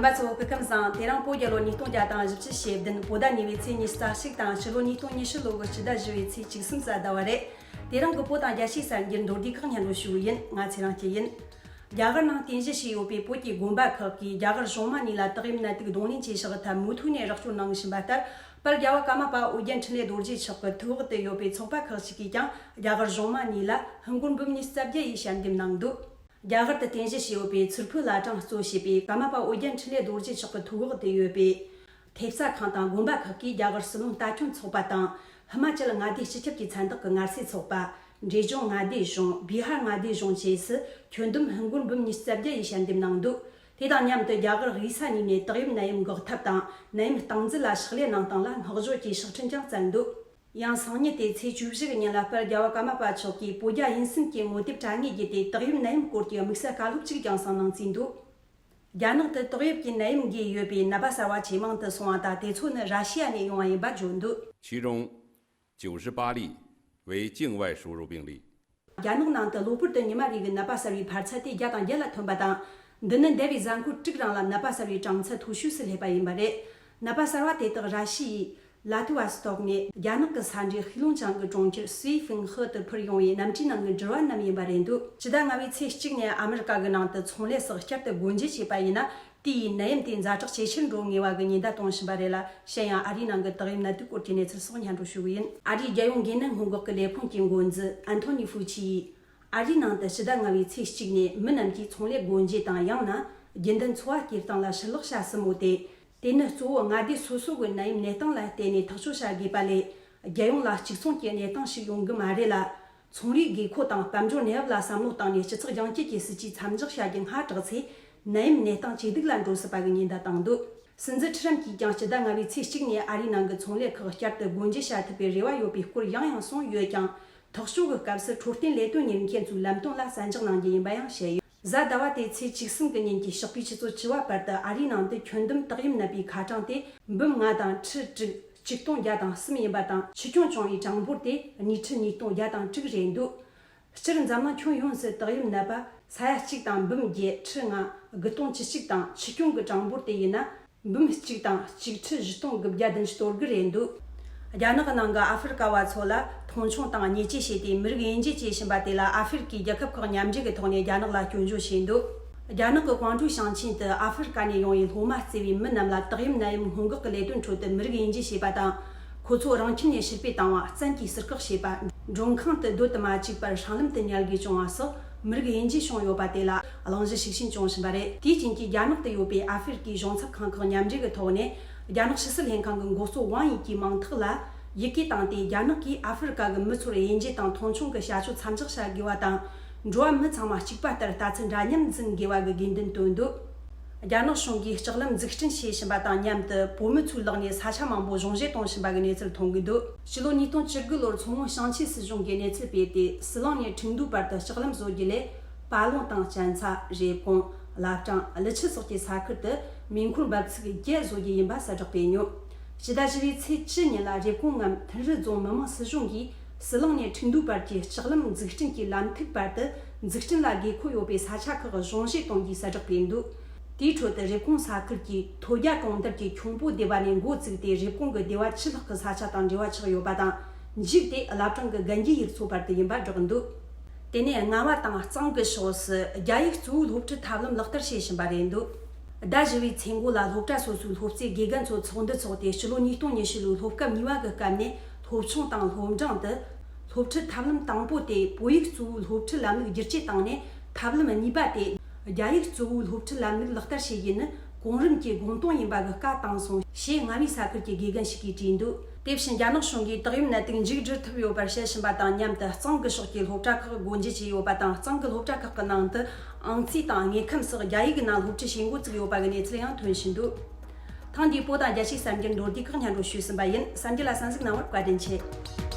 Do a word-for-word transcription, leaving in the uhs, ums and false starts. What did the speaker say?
རྣམ་པ་ཚོ་སྐུ་ཁམས་བཟང་། དེ་རིང་བོད་རྒྱལ་ལོ་ཉིས་སྟོང་བརྒྱ་དང་བཞི་བཅུ་ཞེ་བདུན། བོད་ཟླ་གཉིས་པའི་ཚེས་ཉི་ཤུ་རྩ་གཅིག་དང་། ཕྱི་ལོ་ཉིས་སྟོང་ཉི་ཤུ་ལོ་གི་སྤྱི་ཟླ་བཞི་པའི་ཚེས་བཅུ་གསུམ་གཟའ་ཟླ་བ་རེད། དེ་རིང་གི་བོད་དང་རྒྱལ་སྤྱིའི་གསར་འགྱུར་མདོར་བསྡུས་ཁག་སྙན་སྒྲོན་ཞུ་གི་ཡིན། ང་ཚེ་རིང་སྐྱིད་ཡིན། རྒྱ་གར་ནང་རྟེན་གཞི་བྱས་ཡོད་པའི་བོད་ཀྱི་དགོན་པ་ཁག་གིས་རྒྱ་གར་གཞུང་མང་གཉིས་ལ་དག་ཡིབ་ནད་དུག་གདོང་ལེན་བྱེད་ཕྱོགས་ཐད་མུ་མཐུད་ནས་རོགས་སྐྱོར་གནང་བཞིན་པ་ལྟར། དཔལ་རྒྱལ་བ་ཀརྨ་པ་ཨོ་རྒྱན་འཕྲིན་ལས་རྡོ་རྗེ་མཆོག་གི་ཐུགས་འོག་ཏུ་ཡོད་པའི་ཚོགས་པ་ཁག་ཅིག་གིས་ཀྱང་རྒྱ་གར་གཞུང་མང་གཉིས་ལ་ཧིན་སྒོར་འབུམ་ཉི་ཤུ་རྩ་བརྒྱད་ཡིས་ཞལ་འདེབས་གནང་འདུག་རྒྱ་གར་དུ་རྟེན་གཞི་བྱས་ཡོད་པའི་མཚུར་ཕུ་བླ་བྲང་གཙོ་བྱས་པའི་ཀརྨ་པ་ཨོ་རྒྱན་འཕྲིན་ལས་རྡོ་རྗེ་མཆོག་གི་ཐུགས་འོག་ཏུ་ཡོད་པའི་ཐེབས་རྩ་ཁང་དང་དགོན་པ་ཁག་གིས་རྒྱ་གར་སྲིད་བློན་ལྟ་སྐྱོང་ཚོགས་པ་དང་། ཧི་མ་ཅལ་མངའ་སྡེ་སྤྱི་ཁྱབ་ཀྱི་མཚན་རྟགས་ཀྱི་མངའ་སྲས་ཚོགས་པ། འབྲས་ལྗོངས་མངའ་སྡེ་གཞུང་། བི་ཧར་མངའ་སྡེ་གཞུང་བཅས་སུ་ཁྱོན་བསྡོམས་ཧིན་སྒོར་འབུམ་ཉི་ཤུ་རྩ་བརྒྱད་ཡིས་ཞལ་འདེབས་གནང་འདུག་དེ་དང་མཉམ་དུ་རྒྱ་གར་དབུས་ས་གཉིས་ནས་དག་ཡིབ་ནད་ཡམས་འགོག་ཐབས་དང་ནད་ཡམས་སྟངས་འཛིན་ལ་ཕྱག་ལས་གནང་སྟངས་ལ་བསྔགས་བརྗོད་ཀྱི་ཕྱག་འཕྲིན་ཀྱང་བསྩལ་འདུག་ཡང་སང་ཉིན་ཏེ་ཚེས་བཅུ་བཞི་གི་ཉིན་ལ་དཔལ་རྒྱལ་བ་ཀརྨ་པ་མཆོག་གིས་བོད་རྒྱ་དབྱིན་གསུམ་གྱི་ངོ་དེབ་དྲ་བརྙན་བརྒྱུད་དེ་དག་ཡིབ་ནད་ཡམས་སྐོར་གྱི་དམིགས་བསལ་བཀའ་སློབ་ཅིག་ཀྱང་གསན་གནང་བརྩིས་འདུག་རྒྱ་ནག་ཏུ་ཏོག་དབྱིབས་ཀྱི་ནད་ཡམས་འགོས་ཡོད་པའི་ནད་པ་གསར་བ་ཇེ་མང་དུ་སོང་བ་དང་། དེ་ཚོ་ནི་ར་ཤི་ཡ་ནས་ཡོང་བ་ཡིན་པ་བརྗོད་འདུག其中九十八例为境外输入病例། རྒྱ་ནག་ནང་དུ་གློ་བུར་དུ་ཉི་མ་རེ་གི་ནད་པ་གསར་བའི་འཕར་ཚད་དེ་བརྒྱ་དང་བརྒྱད་ལ་ཐོན་པ་དང་། འདི་ནི་འདས་པའི་གཟའ་འཁོར་དྲུག་རིང་ལ་ནད་པ་གསར་བའི་གྲངས་ཚད་མཐོ་ཤོས་སུ་སླེབས་པ་ཡིན་པ་རེད། ནད་པ་གསར་བ་དེ་དག་ར་ཤི་ཡའི་ལ་ཏི་ཝ་སི་ཏོག་ནས་རྒྱ་ནག་གི་ས་འབྲེལ་ཧྥུའུ་ལུང་ཅང་གི་གྲོང་ཁྱེར་སུའེ་ཧྥིང་ཧི་དུ་འཕུར་ཡོང་བའི་གནམ་གྲུའི་ནང་གི་འགྲུལ་བ་རྣམས་ཡིན་པ་རེད་འདུག་སྤྱི་ཟླ་ལྔ་པའི་ཚེས་གཅིག་ནས་ཨ་མི་རི་ཀ་གི་ནང་དུ་ཚོང་ལས་སོགས་བསྐྱར་དུ་སྒོ་འབྱེད་བྱས་པ་ཡིན་ན། དེ་ཡིས་ནད་ཡམས་དེ་ཛ་དྲག་ཇེ་ཆེར་འགྲོ་ངེས་པ་གི་ཉེན་བརྡ་གཏོང་བཞིན་པ་རེད་ལ། གཞན་ཡང་ཨ་རིའི་ནང་གི་དག་ཡིབ་ནད་དུག་སྐོར་གྱི་གནས་ཚུལ་སོགས་སྙན་སྒྲོན་ཞུ་གི་ཡིན། ཨ་རིའི་རྒྱལ་ཡོངས་འགན་ནན་སྔོན་འགོག་གི་ལས་ཁུངས་ཀྱི་འགོ་འཛིན་ཨན་ཐོ་ནི་ཧྥུ་ཆི་ཡིས། ཨ་རིའི་ནང་དུ་ཕྱི་ཟླ་ལྔ་པའི་ཚེས་གཅིག་ནས་མི་རྣམས་ཀྱིས་ཚོང་ལས་སྒོ་འབྱེད་དང་། ཡང་ན་རྒྱུན་ལྡན་འཚོ་བ་སྐྱེལ་སྟངས་ལ་ཕྱིར་ལོག་བྱ་སྲིད་མོད་དེ། དེ་ནི་གཙོ་བོ་མངའ་སྡེ་སོ་སོ་གི་ནད་ཡམས་གནས་སྟངས་ལ་བལྟས་ནས་ཐག་གཅོད་བྱ་དགོས་པ་ལས། རྒྱལ་ཡོངས་ལ་གཅིག་མཚུངས་ཀྱི་གནས་སྟངས་ཤིག་ཡོང་གི་མ་རེད་ལ། ཚོང་རའི་དགོས་མཁོ་དང་དཔལ་འབྱོར་གནས་བབ་ལ་བསམ་བློ་བཏང་ནས་སྤྱི་ཚོགས་ཡོངས་ཀྱི་སྲིད་ཇུས་མཚམས་འཇོག་བྱ་རྒྱུ་སྔ་དྲགས་ཚེ། ནད་ཡམས་གནས་སྟངས་ཇེ་སྡུག་ལ་འགྲོ་སྲིད་པ་གི་ཉེན་བརྡ་བཏང་འདུག་སྲིད་འཛིན་ཁྲི་རམ་གྱིས་ཀྱང་ཕྱི་ཟླ་ལྔ་པའི་ཚེས་གཅིག་ནས་ཨ་རིའི་ནང་གི་ཚོང་ལས་ཁག་བསྐྱར་དུ་སྒོ་འབྱེད་བྱ་ཐུབ་པའི་རེ་བ་ཡོད་པའི་སྐོར་ཡང་ཡང་གསུངས་ཡོད་ཀྱང་། ཐག་གཅོད་ཀྱི་སྐབས་སུ་འཕྲོད་བསྟེན་ལས་དོན་གཉེར་མཁན་ཚོའི་ལམ་སྟོན་ལ་གསན་རྒྱག་གནང་རྒྱུ་ཡིན་པ་ཡང་བཤད་ཡོད། གཟའ་ཟླ་བ་སྟེ་ཚེས་བཅུ་གསུམ་གི་ཉིན་གྱི་ཞོགས་པའི་ཆུ་ཚོད་བཅུ་པ་བར་དུ་ཨ་རིའི་ནང་དུ་ཁྱོན་བསྡོམས་དག་ཡིབ་ནད་པའི་ཁ་གྲངས་དེ་འབུམ་ལྔ་དང་ཁྲི་དྲུག་ཆིག་སྟོང་བརྒྱ་དང་གསུམ་ཡིན་པ་དང་། ཆེ་ཆུང་བྱུང་བའི་གྲངས་འབོར་དེ་ཉིས་ཁྲི་ཉིས་སྟོང་བརྒྱ་དང་དྲུག་རེད་འདུག་སྤྱིར་འཛམ་གླིང་ཁྱོན་ཡོངས་སུ་དག་ཡིབ་ནད་པ་ས་ཡ་གཅིག་དང་འབུམ་བརྒྱད་ཁྲི་ལྔ་དགུ་སྟོང་བཅུ་གཅིག་དང་། ཆེ་ཆུང་གི་གྲངས་འབོར་དེ་ཡིན་ན། འབུམ་གཅིག་དང་ཆིག་ཁྲི་བཞི་སྟོང་དགུ་བརྒྱ་བདུན་ཅུ་དོན་དགུ་རེད་འདུག་རྒྱ་ནག་གི་ནང་གི་ཨ་ཧྥེ་རི་ཀ་བ་ཚོ་ལ་མཐོང་ཆུང་དང་བརྙས་བཅོས་བྱས་ཏེ་མི་རིགས་དབྱེ་འབྱེད་བྱེད་བཞིན་པ་དེ་ལ། ཨ་ཧྥེ་རི་ཀའི་རྒྱལ་ཁབ་ཁག་མཉམ་འབྲེལ་གྱི་ཐོག་ནས་རྒྱ་ནག་ལ་སྐྱོན་བརྗོད་བྱས་འདུག་རྒྱ་ནག་གི་ཀོང་ཀྲུའུ་ཞིང་ཆེན་དུ་ཨ་ཧྥེ་རི་ཀ་ནས་ཡོང་བའི་སློབ་མ་བརྩི་བའི་མི་རྣམས་ལ་དག་ཡིབ་ནད་ཡམས་སྔོན་འགོག་གི་ལས་དོན་ཁྲོད་དུ་མི་རིགས་དབྱེ་འབྱེད་བྱས་པ་དང་། ཁོ་ཚོ་རང་ཁྱིམ་ནས་ཕྱིར་འབུད་བཏང་བ། བཙན་གྱིས་ཟུར་བཀག་བྱས་པ། མགྲོན་ཁང་དུ་སྡོད་དུ་མ་བཅུག་པར་སྲང་ལམ་དུ་ཉལ་དགོས་བྱུང་བ་སོགས་མི་རིགས་དབྱེ་འབྱེད་བྱུང་ཡོད་པ་དེ་ལ་གླེང་གཞི་ཤུགས་ཆེན་བྱུང་བཞིན་པ་རེད། དེའི་རྐྱེན་གྱིས་རྒྱ་ནག་ཏུ་ཡོད་པའི་ཨ་ཧྥེ་རི་ཀའི་གཞུང་ཚབ་ཁང་ཁག་མཉམ་འབྲེལ་གྱི་ཐོག་ནས། རྒྱ་ནག་ཕྱི་སྲིད་ལྷན་ཁང་གི་འགོ་གཙོ་ཝང་ཡི་ཀྱིས་མིང་ཐག་ལ་ཡི་གེ་བཏང་སྟེ། རྒྱ་ནག་གིས་ཨ་ཧྥེ་རི་ཀ་གི་མི་ཚོར་དབྱེ་འབྱེད་དང་མཐོང་ཆུང་གི་བྱ་སྤྱོད་མཚམས་འཇོག་བྱ་དགོས་པ་དང་། འགྲོ་བ་མི་ཚང་མ་གཅིག་པ་ལྟར་ལྟ་ཚུལ་འདྲ་མཉམ་འཛིན་དགོས་པ་གི་དགོས་འདུན་བཏོན་འདུག་རྒྱ་ནག་གཞུང་གིས་ལྕགས་ལམ་འཛུགས་སྐྲུན་བྱེད་བཞིན་པ་དང་མཉམ་དུ། བོད་མི་ཚོའི་ལག་ནས་ས་ཆ་མང་པོ་གཞུང་བཞེས་གཏོང་བཞིན་པ་གི་གནས་ཚུལ་ཐོན་གྱི་འདུག་ཕྱི་ལོ་ཉིས་སྟོང་བཅུ་དགུ་ལོར་མཚོ་སྔོན་ཞིང་ཆེན་སྲིད་གཞུང་གིས་གནས་ཚུལ་སྤེལ་ཏེ། ཟི་ལིང་ནས་ཁྲིན་ཏུའུ་བར་དུ་ལྕགས་ལམ་བཟོ་རྒྱུ་ལས། པ་ལུང་དང་གཅན་ཚ། རེབ་གོང་། བླ་བྲང་། ཀླུ་ཆུ་སོགས་ཀྱི་ས་ཁུལ་དུ་མེ་འཁོར་འབབ་ཚིགས་བརྒྱད་བཟོ་རྒྱུ་ཡིན་པ་གསལ་བསྒྲགས་སྤེལ་མྱོང་། ཕྱི་ཟླ་བཞི་པའི་ཚེས་བཅུ་ཉིན་ལ་རེབ་གོང་ངམ་ཐུན་རི་རྫོང་མི་དམངས་སྲིད་གཞུང་གིས་ཟི་ལིང་ནས་ཁྲིན་ཏུའུ་བར་གྱི་ལྕགས་ལམ་འཛུགས་སྐྲུན་གྱི་ལམ་ཐིག་བར་དུ་འཛུགས་སྐྲུན་ལ་དགོས་མཁོ་ཡོད་པའི་ས་ཆ་ཁག་གཞུང་བཞེས་གཏོང་རྒྱུའི་གསལ་བསྒྲགས་སྤེལ་འདུག་དེའི་ཁྲོད་དུ་རེབ་གོང་ས་ཁུལ་གྱི་ཐོད་རྒྱལ་གྲོང་རྡལ་གྱི་ཁྱུང་པོ་སྡེ་བ་ནས་འགོ་བཙུགས་ཏེ། རེབ་གོང་གི་སྡེ་བ་ཆུ་ལྷག་གི་ས་ཆ་དང་འབྲེལ་བ་ཆགས་ཡོད་པ་དང་། མཇུག་དེ་བླ་བྲང་གི་གན་རྒྱའི་ཡུལ་ཚོ་བར་དུ་ཡིན་པ་བསྒྲགས་འདུག་དེ་ནས་རྔ་བ་དང་གཙང་གི་ཕྱོགས་སུ་རྒྱ་ཡིག་གཙོ་བོའི་སློབ་ཁྲིད་ཐབས་ལམ་ལག་བསྟར་བྱེད་བཞིན་པ་རེད་འདུག་ཟླ་བཞི་པའི་ཚེས་འགོ་ལ་སློབ་གྲྭ་སོ་སོའི་སློབ་གཙོས་དགེ་རྒན་ཚོ་ཚོགས་འདུ་འཚོགས་ཏེ། སྤྱི་ལོ་ཉིས་སྟོང་ཉི་ཤུ་ལོའི་སློབ་སྐབས་གཉིས་པ་གི་སྐབས་ནས་སློབ་ཆུང་དང་སློབ་འབྲིང་དུ་སློབ་ཁྲིད་ཐབས་ལམ་དང་པོ་དེ་བོད་ཡིག་གཙོ་བོའི་སློབ་ཁྲིད་ལམ་ལུགས་བསྒྱུར་བཅོས་བཏང་ནས། ཐབས་ལམ་གཉིས་པ་དེ་རྒྱ་ཡིག་གཙོ་བོའི་སློབ་ཁྲིད་ལམ་ལུགས་ལག་བསྟར་བྱེད་རྒྱུ་ནི་གོང་རིམ་གྱི་དགོངས་དོན་ཡིན་པ་གི་བཀའ་བཏང་སོང་ཞེས་རྔ་བའི་ས་ཁུལ་གྱི་དགེ་རྒན་ཞིག་གིས་བྲིས་འདུག་དེ་བཞིན་རྒྱ་ནག་གཞུང་གིས་དག་ཡིག་ནད་དུག་མཇུག་སྒྲིལ་ཐུབ་ཡོད་པར་བཤད་བཞིན་པ་དང་མཉམ་དུ། གཙང་གི་ཕྱོགས་ཀྱི་སློབ་གྲྭ་ཁག་སྒོ་འབྱེད་བྱས་ཡོད་པ་དང་། གཙང་གི་སློབ་གྲྭ་ཁག་གི་ནང་དུ་ཨང་རྩིས་དང་དངོས་ཁམས་སོགས་རྒྱ་ཡིག་གི་ནང་སློབ་ཁྲིད་བྱེད་འགོ་བཙུགས་ཡོད་པ་གི་གནས་ཚུལ་ཡང་ཐོན་བཞིན་འདུག་ཐེངས་འདིའི་བོད་དང་རྒྱལ་སྤྱིའི་གསར་འགྱུར་མདོར་བསྡུས་ཁག་སྙན་སྒྲོན་ཞུས་ཟིན་པ་ཡིན། གསར་འགྱུར་ལ་གསན་གཟིགས་གནང་བར་བཀའ་དྲིན་ཆེ།